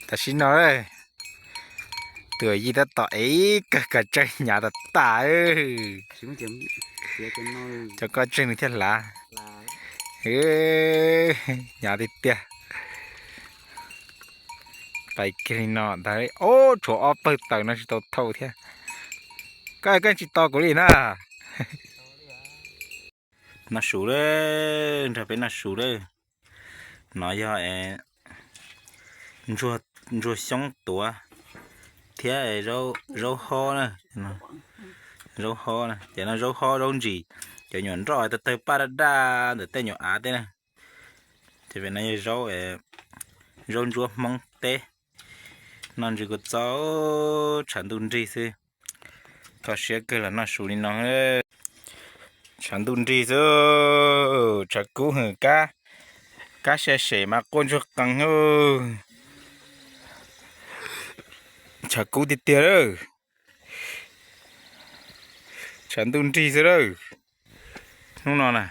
Tam sim no, tus yij tab tom ev kawg kas tsawg hnyav tas tas. Cov koj tseg nws thiaj hlav. Hnyav tiag tiag. Pais kiag li no ntag. Ob, tshuav ob pawg taws no tsis tau thau thiab. Koj, koj tsis tos kuv li na. Noj su lawm, nrog peb noj su lawm. No yog ntsuag xyoob tuav thiab zaub hob na. Zaub hob na, ces no zaub hob zaub ntsis, cov nyuam nroj tawg tawg paj daj daj ntawm tej nyuam av teb na. Ces pem no yog zaub, zaub ntsuab Hmoob teb. Noj ntsw kua txob, tshav ntuj nrig xwb. Kho siab kawg los noj su li no. Tshav ntuj nrig xwb, tshav kub hwm kab, kab sia sem mas quaj ntsuag qees. Tshav kub tiag tiag lawm. Tshav ntuj nrig xwb lawm. Hnub no na,